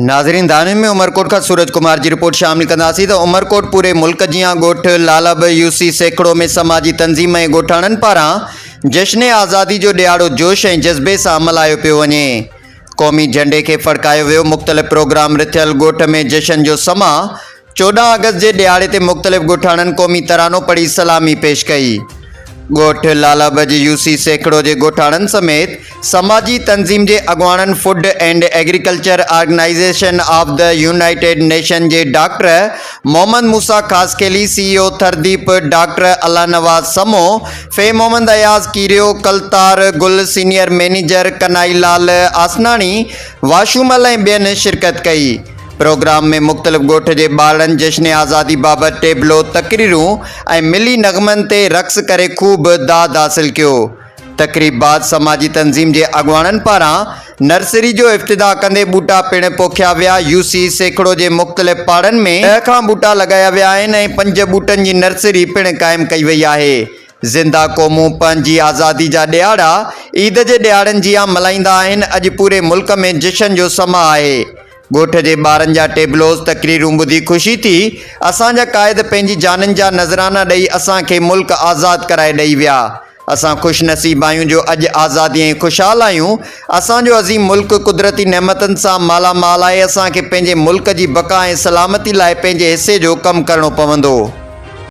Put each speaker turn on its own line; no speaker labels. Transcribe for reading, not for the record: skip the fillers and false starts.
ناظرين دانهن ۾ عمرڪوٽ کان سورج ڪمار جي رپورٽ شامل ڪنداسين ته عمرڪوٽ پوري ملڪ جيان ڳوٺ لالب يو سي سيکڙو ۾ سماجي تنظيم ۽ ڳوٺاڻن پاران جشن آزادي جو ڏهاڙو جوش ۽ جذبي سان ملهايو پيو وڃي قومي جهنڊي کي ڦڙڪايو ويو مختلف پروگرام رٿيل ڳوٺ ۾ جشن جو سما 14 آگسٽ جي ڏهاڙي تي مختلف ڳوٺاڻن قومي ترانو پڙهي سلامي پيش ڪئي. ڳوٺ لالا بج يو سي سيکڙو جي ڳوٺاڻن سميت سماجي تنظيم جي اڳواڻن food and agriculture organisation of the united nation جي doctor Muhammad Musa Khaskheli, C E O Thardeep doctor Allah Nawaz Samo, في Muhammad Ayaz Kerio, Kaltar Gul senior manager Kanai Lal Asnani, Washumal ۽ ٻين شرڪت ڪئي. Programme ۾ مختلف ڳوٺ جي ٻارڙن جشن آزادي بابت ٽيبلو، تقريرون ۽ ملي نغمن تي رقص ڪري خوب داد حاصل ڪيو. تقريب بعد سماجي تنظيم جي اڳواڻن پاران نرسري جو افتتاح ڪندي ٻوٽا پڻ پوکيا ويا. يو سي سيکڙو جي مختلف پاڙن ۾ ڏهه کان ٻوٽا لڳايا ويا آهن ۽ پنج ٻوٽن جي نرسري پڻ قائم ڪئي وئي آهي. زنده قومون پنهنجي آزادي جا ڏهاڙا عيد جي ڏهاڙن جيان ملهائيندا آهن، اڄ پوري ملڪ ۾ جشن جو سما آهي. ڳوٺ جي ٻارن جا ٽيبلوز، تقريرون ٻڌي خوشي ٿي، اسان جا قائد پنهنجي جانين جا نذرانا ڏئي اسان کي ملڪ آزاد ڪرائي ڏئي ويا. اسان خوش نصيب آهيون جو اڄ آزادي ۽ خوشحال آهيون، اسان جو عظيم ملڪ قدرتي نعمتن سان مالا مال آهي، اسان کي پنهنجي ملڪ جي بقا ۽ سلامتي لاء پنهنجي حصي جو ڪم ڪرڻو پوندو.